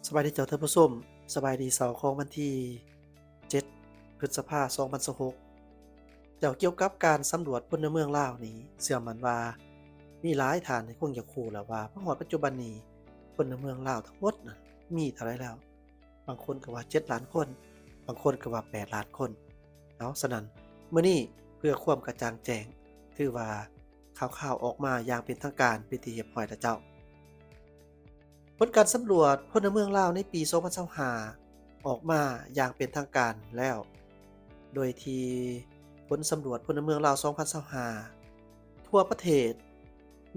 ສະບາຍດີເຈົ້າທ່ານຜູ້ຊົມ, ສະບາຍດີເຊົ້າຂອງວັນທີເຈັດ ພຶດສະພາ ສອງພັນຊາວຫົກ. ເຈົ້າ, ກ່ຽວກັບການສຳຫຼວດພົນລະເມືອງລາວນີ້, ເຊື່ອໝັ້ນວ່າມີຫຼາຍທ່ານຄົງຢາກຮູ້ແລ້ວວ່າ ມາຮອດປັດຈຸບັນນີ້ ພົນລະເມືອງລາວທັງໝົດນັ້ນມີເທົ່າໃດແລ້ວ. ບາງຄົນກໍວ່າເຈັດລ້ານຄົນ, ບາງຄົນກໍວ່າແປດລ້ານຄົນ. ເອົາ, ສະນັ້ນ ມື້ນີ້ເພື່ອຄວາມກະຈ່າງແຈ້ງ, ຖືວ່າຂ່າວໆອອກມາຢ່າງເປັນທາງການເປັນທີ່ຮຽບຮ້ອຍແລ້ວເຈົ້າ. ຜົນການສຳຫຼວດພົນລະເມືອງລາວໃນປີສອງພັນຊາວຫ້າ ອອກມາຢ່າງເປັນທາງການແລ້ວ, ໂດຍທີ່ຜົນສຳຫຼວດພົນລະເມືອງລາວສອງພັນຊາວຫ້າ ທົ່ວປະເທດ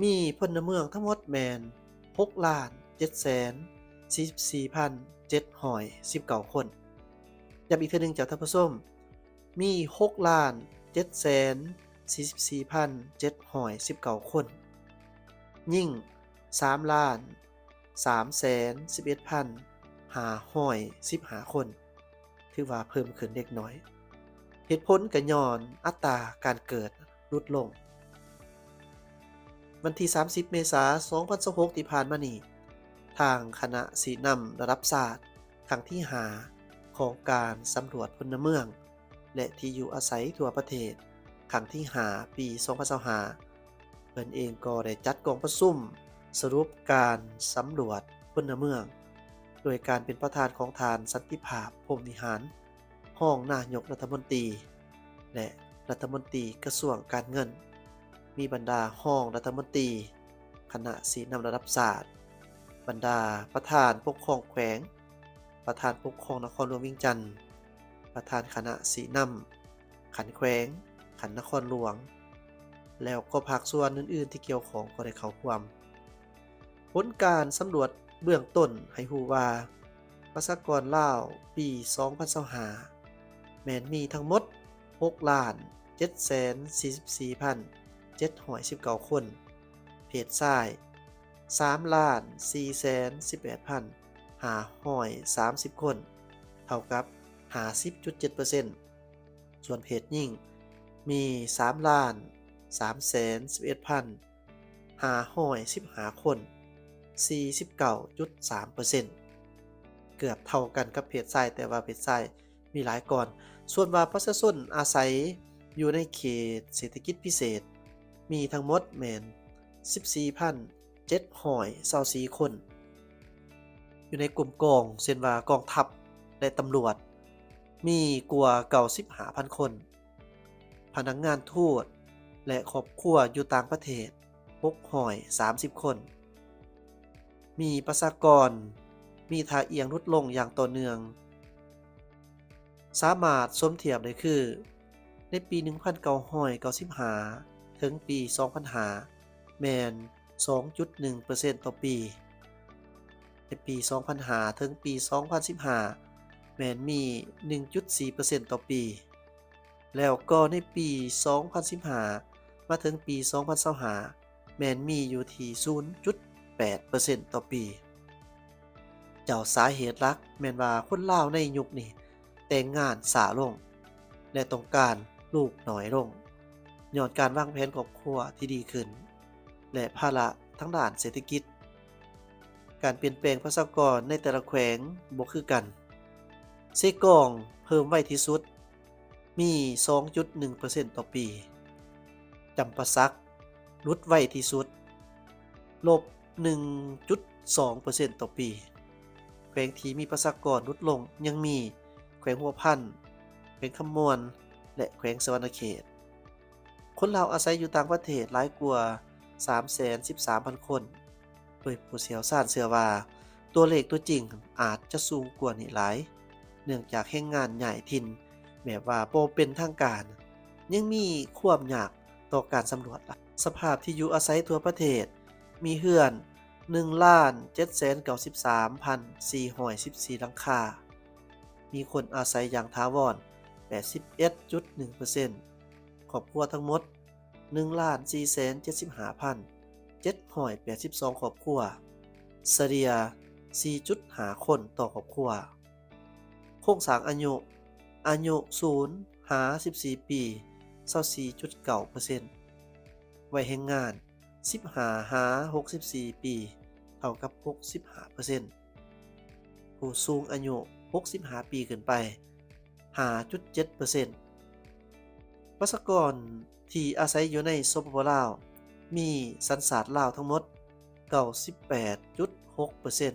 ມີພົນລະເມືອງທັງໝົດແມ່ນ ຫົກລ້ານເຈັດແສນສີ່ສິບສີ່ພັນເຈັດຮ້ອຍສິບເກົ້າຄົນ. ຢ້ຳອີກເທື່ອໜຶ່ງເຈົ້າທ່ານຜູ້ຊົມ, ມີ ຫົກລ້ານເຈັດແສນສີ່ສິບສີ່ພັນເຈັດຮ້ອຍສິບເກົ້າຄົນ, ຍິງ ສາມລ້ານສາມແສນສິບເອັດພັນຫ້າຮ້ອຍສິບຫ້າຄົນ, ຖືວ່າເພີ່ມຂຶ້ນເລັກນ້ອຍ. ເຫດຜົນກໍຍ້ອນອັດຕາການເກີດຫຼຸດລົງ. ວັນທີສາມສິບ ເມສາ ສອງພັນຊາວຫົກ ທີ່ຜ່ານມານີ້, ທາງຄະນະຊີ້ນຳລະດັບຊາດຄັ້ງທີຫ້າ ຂອງການສຳຫຼວດພົນລະເມືອງ ແລະ ທີ່ຢູ່ອາໄສທົ່ວປະເທດ ຄັ້ງທີຫ້າ ປີສອງພັນຊາວຫ້າ ເພິ່ນເອງກໍໄດ້ຈັດກອງປະຊຸມສະຫຼຸບການສຳຫຼວດພົນລະເມືອງ ໂດຍການເປັນປະທານຂອງທ່ານ ສັນຕິພາບ ພົມວິຫານ ຮອງນາຍົກລັດຖະມົນຕີ ແລະ ລັດຖະມົນຕີກະຊວງການເງິນ, ມີບັນດາຮອງລັດຖະມົນຕີ, ຄະນະຊີ້ນຳລະດັບຊາດ, ບັນດາປະທານປົກຄອງແຂວງ, ປະທານປົກຄອງນະຄອນຫຼວງວຽງຈັນ, ປະທານຄະນະຊີ້ນຳຂັ້ນແຂວງ, ຂັ້ນນະຄອນຫຼວງ ແລ້ວກໍພາກສ່ວນອື່ນໆທີ່ກ່ຽວຂ້ອງກໍໄດ້ເຂົ້າຮ່ວມ. ຜົນການສຳຫຼວດເບື້ອງຕົ້ນໃຫ້ຮູ້ວ່າ ປະຊາກອນລາວປີສອງພັນຊາວຫ້າ ແມ່ນມີທັງໝົດ ຫົກລ້ານເຈັດແສນສີ່ສິບສີ່ພັນເຈັດຮ້ອຍສິບເກົ້າຄົນ, ເພດຊາຍ ສາມລ້ານສີ່ແສນສິບແປດພັນຫ້າຮ້ອຍສາມສິບຄົນ, ເທົ່າກັບຫ້າສິບຈຸດເຈັດເປີເຊັນ. ສ່ວນເພດຍິງມີ ສາມລ້ານສາມແສນສິບເອັດພັນຫ້າຮ້ອຍສິບຫ້າຄົນ, ສີ່ສິບເກົ້າຈຸດສາມເປີເຊັນ, ເກືອບເທົ່າກັນກັບເພດຊາຍ, ແຕ່ວ່າເພດຊາຍມີຫຼາຍກ່ອນ. ສ່ວນວ່າປະຊາຊົນອາໄສຢູ່ໃນເຂດເສດຖະກິດພິເສດ ມີທັງໝົດແມ່ນ ສິບສີ່ພັນເຈັດຮ້ອຍຊາວສີ່ຄົນ, ຢູ່ໃນກຸ່ມກອງ ເຊັ່ນວ່າກອງທັບ ແລະ ຕຳຫຼວດ ມີກວ່າເກົ້າສິບຫ້າພັນຄົນ, ພະນັກງານທູດ ແລະ ຄອບຄົວຢູ່ຕ່າງປະເທດ ຫົກຮ້ອຍສາມສິບຄົນ, ມີປະຊາກອນມີທ່າອ່ຽງຫຼຸດລົງຢ່າງຕໍ່ເນື່ອງ. ສາມາດສົມທຽບໄດ້ຄື ໃນປີໜຶ່ງພັນເກົ້າຮ້ອຍເກົ້າສິບຫ້າ ເຖິງປີສອງພັນຫ້າ ແມ່ນ ສອງຈຸດໜຶ່ງເປີເຊັນຕໍ່ປີ, ໃນປີສອງພັນຫ້າ ເຖິງປີສອງພັນສິບຫ້າ ແມ່ນມີ ໜຶ່ງຈຸດສີ່ເປີເຊັນຕໍ່ປີ, ແລ້ວກໍໃນປີສອງພັນສິບຫ້າ ມາເຖິງປີສອງພັນຊາວຫ້າ ແມ່ນມີຢູ່ທີ່ ສູນຈຸດແປດເປີເຊັນຕໍ່ປີ. ເຈົ້າ, ສາເຫດຫຼັກແມ່ນວ່າຄົນລາວໃນຍຸກນີ້ແຕ່ງງານຊ້າລົງ ແລະ ຕ້ອງການລູກໜ້ອຍລົງ ຍ້ອນການວາງແຜນຄອບຄົວທີ່ດີຂຶ້ນ ແລະ ພາລະທາງດ້ານເສດຖະກິດ. ການປ່ຽນແປງປະຊາກອນໃນແຕ່ລະແຂວງບໍ່ຄືກັນ. ເຊກອງເພີ່ມໄວທີ່ສຸດ ມີ ສອງຈຸດໜຶ່ງເປີເຊັນຕໍ່ປີ. ຈຳປາສັກ ຫຼຸດໄວທີ່ສຸດ ລົບໜຶ່ງຈຸດສອງເປີເຊັນຕໍ່ປີ. ແຂວງທີ່ມີປະຊາກອນຫຼຸດລົງຍັງມີ ແຂວງຫົວພັນ, ແຂວງຄຳມ່ວນ ແລະ ແຂວງສະຫວັນນະເຂດ. ຄົນລາວອາໄສຢູ່ຕ່າງປະເທດຫຼາຍກວ່າ ສາມແສນສິບສາມພັນຄົນ, ໂດຍຜູ້ຊ່ຽວຊານເຊື່ອວ່າ ຕົວເລກຕົວຈິງອາດຈະສູງກວ່ານີ້ຫຼາຍ ເນື່ອງຈາກແຮງງານຍ້າຍຖິ່ນແບບວ່າບໍ່ເປັນທາງການ ຍັງມີຄວາມຍາກຕໍ່ການສຳຫຼວດ. ສະພາບທີ່ຢູ່ອາໄສທົ່ວປະເທດ ມີເຮືອນ ໜຶ່ງລ້ານເຈັດແສນເກົ້າສິບສາມພັນສີ່ຮ້ອຍສິບສີ່ຫຼັງຄາ, ມີຄົນອາໄສຢ່າງຖາວອນ ແປດສິບເອັດຈຸດໜຶ່ງເປີເຊັນ, ຄອບຄົວທັງໝົດ ໜຶ່ງລ້ານສີ່ແສນເຈັດສິບຫ້າພັນເຈັດຮ້ອຍແປດສິບສອງຄອບຄົວ, ສະເລ່ຍສີ່ຈຸດຫ້າຄົນຕໍ່ຄອບຄົວ. ໂຄງສ້າງອາຍຸ, ອາຍຸສູນຫາສິບສີ່ປີ ຊາວສີ່ຈຸດເກົ້າເປີເຊັນ, ໄວແຮງງານ ສິບຫ້າຫາຫົກສິບສີ່ປີ ເທົ່າກັບຫົກສິບຫ້າເປີເຊັນ. ຜູ້ສູງອາຍຸຫົກສິບຫ້າປີຂຶ້ນໄປ ຫ້າຈຸດເຈັດເປີເຊັນ. ປະຊາກອນທີ່ອາໄສຢູ່ໃນ ສປປ ລາວ ມີສັນຊາດລາວທັງໝົດເກົ້າສິບແປດຈຸດຫົກເປີເຊັນ,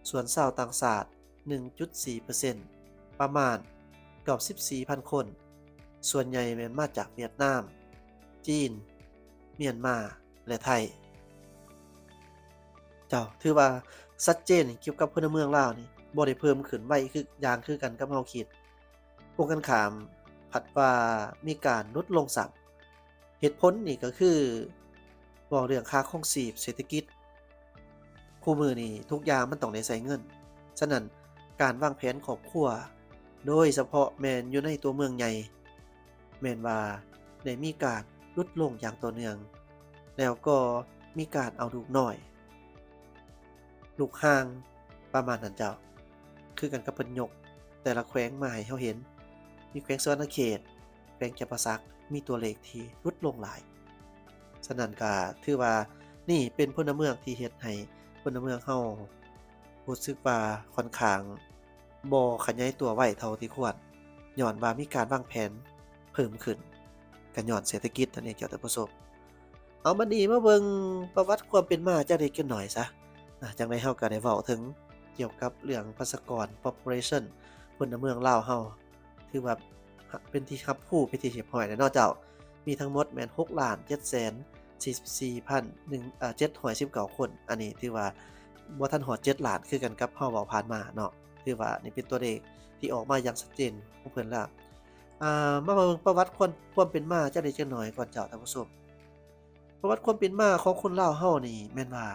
ສ່ວນຊາວຕ່າງຊາດໜຶ່ງຈຸດສີ່ເປີເຊັນ ປະມານເກົ້າສິບສີ່ພັນຄົນ, ສ່ວນໃຫຍ່ແມ່ນມາຈາກຫວຽດນາມ, ຈີນ, ມຽນມາ ແລະ ໄທ. ເຈົ້າ ຖືວ່າຊັດເຈນກ່ຽວກັບພົນລະເມືອງລາວນີ້ ບໍ່ໄດ້ເພີ່ມຂຶ້ນໄວຄື ຢ່າງຄືກັນກັບເຮົາຄິດ. ກົງກັນຂ້າມ ພັດວ່າມີການຫຼຸດລົງຊ້ຳ. ເຫດຜົນນີ້ກໍຄືເວົ້າເລື່ອງຄ່າຄອງຊີບ, ເສດຖະກິດ. ຄູ່ມື້ນີ້ທຸກຢ່າງມັນຕ້ອງໄດ້ໃຊ້ເງິນ. ສະນັ້ນ ການວາງແຜນຄອບຄົວ, ໂດຍສະເພາະແມ່ນຢູ່ໃນຕົວເມືອງໃຫຍ່, ແມ່ນວ່າໄດ້ມີການຫຼຸດລົງຢ່າງຕໍ່ເນື່ອງ, ແລ້ວກໍມີການເອົາລູກນ້ອຍ, ລູກຫ່າງ ປະມານນັ້ນເຈົ້າ. ຄືກັນກັບເພິ່ນຍົກແຕ່ລະແຂວງມາໃຫ້ເຮົາເຫັນ, ມີແຂວງສະຫວັນນະເຂດ, ແຂວງຈຳປາສັກ ມີຕົວເລກທີ່ຫຼຸດລົງຫຼາຍ. ສະນັ້ນກໍຖືວ່ານີ້ເປັນພົນລະເມືອງທີ່ເຮັດໃຫ້ພົນລະເມືອງເຮົາຮູ້ສຶກວ່າຂ້ອນຂ້າງບໍ່ຂະຫຍາຍຕົວໄວເທົ່າທີ່ຄວນ, ຍ້ອນວ່າມີການວາງແຜນເພີ່ມຂຶ້ນ, ກໍຍ້ອນເສດຖະກິດນັ້ນເອງເຈົ້າທ່ານຜູ້ຊົມ. ເອົາ ບັດນີ້ມາເບິ່ງປະຫວັດຄວາມເປັນມາຈັກເລັກຈັກໜ້ອຍຊະ. ອາ ຈັ່ງໃດເຮົາກໍໄດ້ເວົ້າເຖິງກ່ຽວກັບເລື່ອງປະຊາກອນ population ພົນລະເມືອງລາວເຮົາ ຖືວ່າ ເປັນທີ່ຮັບຮູ້ເປັນທີ່ຮຽບຮ້ອຍແລ້ວເນາະເຈົ້າ. ມີທັງໝົດແມ່ນຫົກລ້ານເຈັດແສນສີ່ສິບສີ່ພັນໜຶ່ງ ເອີ ເຈັດຮ້ອຍສິບເກົ້າຄົນ. ອັນນີ້ຖືວ່າບໍ່ທັນຮອດເຈັດລ້ານ ຄືກັນກັບເຮົາເວົ້າຜ່ານມາເນາະ. ຖືວ່ານີ້ເປັນຕົວເລກທີ່ອອກມາຢ່າງຊັດເຈນຂອງເພິ່ນແລ້ວ. ອ່າ ມາເບິ່ງປະຫວັດຄວາມ ຄວາມເປັນມາຈັກເລັກຈັກໜ້ອຍກ່ອນເຈົ້າທ່ານຜູ້ຊົມ. ປະຫວັດຄວາມເປັນມາຂອງຄົນລາວເຮົານີ້ແມ່ນວ່າ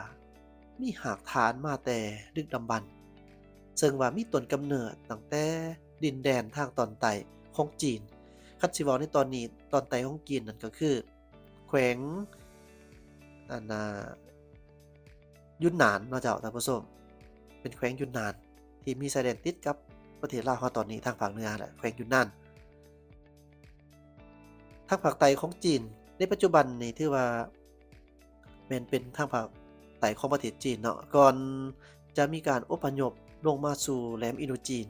ມີຮາກຖານມາແຕ່ດຶກດຳບັນ, ເຊິ່ງວ່າມີຕົ້ນກຳເນີດຕັ້ງແຕ່ດິນແດນທາງຕອນໃຕ້ຂອງຈີນ. ຄັນຊິເວົ້າໃນຕອນນີ້, ຕອນໃຕ້ຂອງຈີນນັ້ນກໍຄືແຂວງ ອັນນ່າ ຢຸນນານເນາະເຈົ້າທ່ານຜູ້ຊົມ, ເປັນແຂວງຢຸນນານທີ່ມີຊາຍແດນຕິດກັບປະເທດລາວເຮົາຕອນນີ້ ທາງພາກເໜືອແຫຼະ ແຂວງຢຸນນານ. ທາງພາກໃຕ້ຂອງຈີນໃນປັດຈຸບັນນີ້ຖືວ່າແມ່ນເປັນທາງພາກໃຕ້ຂອງປະເທດຈີນເນາະ, ກ່ອນຈະມີການອົບພະຍົບລົງມາສູ່ແຫຼມອິນໂດຈີນ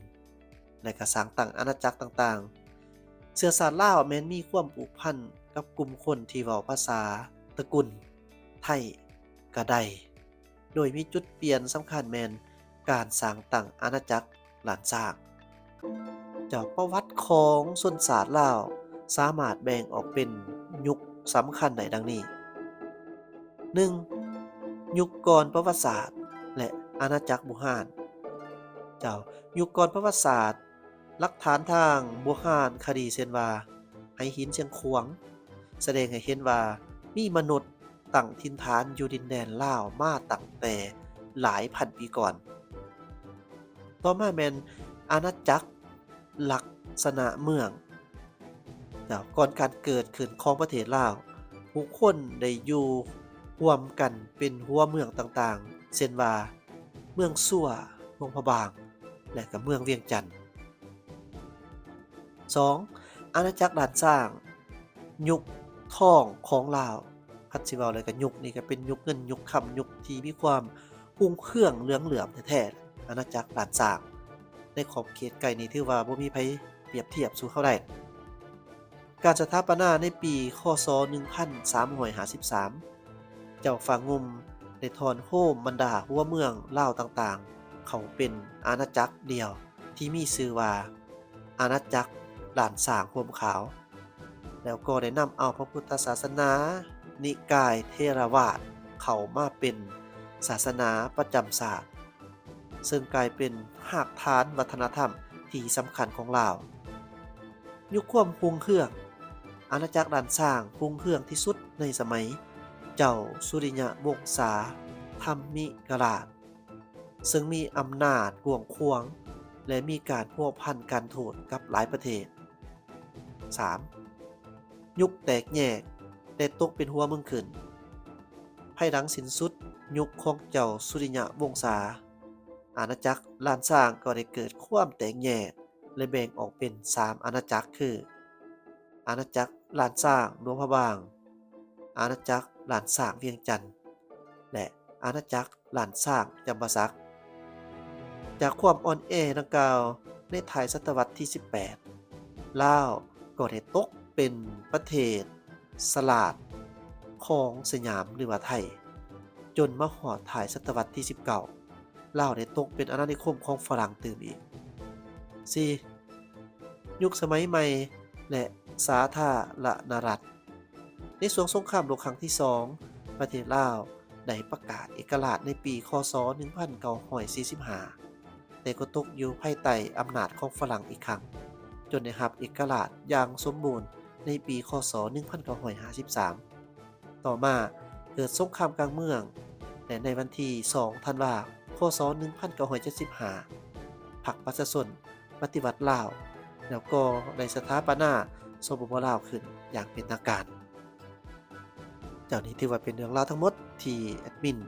ແລະ ກະສ້າງຕັ້ງອານາຈັກຕ່າງໆ. ເຊື້ອຊາດລາວແມ່ນມີຄວາມຜູກພັນກັບກຸ່ມຄົນທີ່ເວົ້າພາສາຕະກຸນໄທກະໄດ້, ໂດຍມີຈຸດປ່ຽນສຳຄັນແມ່ນການສ້າງຕັ້ງອານາຈັກລ້ານຊ້າງ. ເຈົ້າ ປະຫວັດຂອງຊົນຊາດລາວສາມາດແບ່ງອອກເປັນຍຸກສຳຄັນໄດ້ດັ່ງນີ້: ໜຶ່ງ ຍຸກກ່ອນປະຫວັດສາດ ແລະ ອານາຈັກບູຮານ. ເຈົ້າ ຍຸກກ່ອນປະຫວັດສາດ, ຫຼັກຖານທາງບູຮານຄະດີ ເຊັ່ນວ່າ ໄຫຫີນຊຽງຂວາງ ສະແດງໃຫ້ເຫັນວ່າມີມະນຸດຕັ້ງຖິ່ນຖານຢູ່ດິນແດນລາວມາຕັ້ງແຕ່ຫຼາຍພັນປີກ່ອນ. ຕໍ່ມາແມ່ນອານາຈັກລັກສະນະເມືອງ. ແລ້ວກ່ອນການເກີດຂຶ້ນຂອງປະເທດລາວ, ຜູ້ຄົນໄດ້ຢູ່ຮ່ວມກັນເປັນຫົວເມືອງຕ່າງໆ ເຊັ່ນວ່າ ເມືອງຊົ່ວ, ຫຼວງພະບາງ ແລະ ກໍເມືອງວຽງຈັນ. ສອງ ອານາຈັກລ້ານຊ້າງ, ຍຸກທອງຂອງລາວ. ຄັນຊິເວົ້າແລ້ວກໍຍຸກນີ້ກໍເປັນຍຸກເງິນຍຸກຄຳ, ຍຸກທີ່ມີຄວາມຮຸ່ງເຮືອງເຫຼືອງເຫຼື້ອມແທ້ໆ, ອານາຈັກລ້ານຊ້າງ. ໃນຂອບເຂດໃກ້ນີ້ຖືວ່າບໍ່ມີໃຜປຽບທຽບສູ່ເຂົາໄດ້. ການສະຖາປະນາໃນປີ ຄ.ສ. ໜຶ່ງພັນສາມຮ້ອຍຫ້າສິບສາມ, ເຈົ້າຟ້າງຸ່ມໄດ້ທ້ອນໂຮມບັນດາຫົວເມືອງລາວຕ່າງໆ ເຂົ້າເປັນອານາຈັກດຽວທີ່ມີຊື່ວ່າ ອານາຈັກລ້ານຊ້າງຮົ່ມຂາວ, ແລ້ວກໍໄດ້ນຳເອົາພະພຸດທະສາສະໜານິກາຍເຖລະວາດເຂົ້າມາເປັນສາສະໜາປະຈຳຊາດ, ເຊິ່ງກາຍເປັນຮາກຖານວັດທະນະທຳທີ່ສຳຄັນຂອງລາວ. ຍຸກຄວາມຮຸ່ງເຮືອງ, ອານາຈັກລ້ານຊ້າງຮຸ່ງເຮືອງທີ່ສຸດໃນສະໄໝເຈົ້າສຸລິຍະວົງສາທຳມິກະລາດ, ເຊິ່ງມີອຳນາດກວ້າງຂວາງ ແລະ ມີການພົວພັນການທູດກັບຫຼາຍປະເທດ. ສາມ ຍຸກແຕກແຍກ ແລະ ຕົກເປັນຫົວເມືອງຂຶ້ນ. ພາຍຫຼັງສິ້ນສຸດຍຸກຂອງເຈົ້າສຸລິຍະວົງສາ, ອານາຈັກລ້ານຊ້າງກໍໄດ້ເກີດຄວາມແຕກແຍກ ແລະ ແບ່ງອອກເປັນສາມອານາຈັກ ຄື ອານາຈັກລ້ານຊ້າງຫຼວງພະບາງ, ອານາຈັກລ້ານຊ້າງວຽງຈັນ ແລະ ອານາຈັກລ້ານຊ້າງຈຳປາສັກ. ຈາກຄວາມອ່ອນແອດັ່ງກ່າວ, ໃນທ້າຍສະຕະວັດທີສິບແປດ ລາວກໍໄດ້ຕົກເປັນປະເທດສະຫຼາດຂອງສະຫຍາມ ຫຼືວ່າໄທ, ຈົນມາຮອດທ້າຍສະຕະວັດທີສິບເກົ້າ ລາວໄດ້ຕົກເປັນອານານິຄົມຂອງຝຣັ່ງຕື່ມອີກ. ສີ່, ຍຸກສະໄໝໃໝ່ ແລະ ສາທາລະນະລັດ. ໃນຊ່ວງສົງຄາມໂລກຄັ້ງທີສອງ ປະເທດລາວໄດ້ປະກາດເອກະລາດໃນປີ ຄ.ສ. ໜຶ່ງພັນເກົ້າຮ້ອຍສີ່ສິບຫ້າ ແຕ່ກໍຕົກຢູ່ພາຍໃຕ້ອຳນາດຂອງຝຣັ່ງອີກຄັ້ງ, ຈົນໄດ້ຮັບເອກະລາດຢ່າງສົມບູນໃນປີ ຄ.ສ. ໜຶ່ງພັນເກົ້າຮ້ອຍຫ້າສິບສາມ. ຕໍ່ມາເກີດສົງຄາມກາງເມືອງ ແລະ ໃນວັນທີສອງ ທັນວາ ຄ.ສ. ໜຶ່ງພັນເກົ້າຮ້ອຍເຈັດສິບຫ້າ ພັກປະຊາຊົນປະຕິວັດລາວ ແລ້ວກໍໄດ້ສະຖາປະນາ ສປປ ລາວ ຂຶ້ນຢ່າງເປັນທາງການ. ເຈົ້າ, ນີ້ຖືວ່າເປັນເລື່ອງລາວທັງໝົດທີ່ແອດມິນ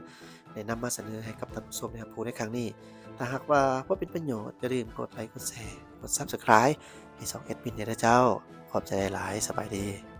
ໄດ້ນຳມາສະເໜີໃຫ້ກັບທ່ານຜູ້ຊົມໄດ້ຮັບຮູ້ໃນຄັ້ງນີ້. ຖ້າຫາກວ່າພໍເປັນປະໂຫຍດ, ຢ່າລືມກົດໄລ, ກົດແຊ, ກົດ Subscribe ໃຫ້ຊ່ອງແອດມິນແດ່ເດີເຈົ້າ. ຂອບໃຈຫຼາຍໆ. ສະບາຍດີ.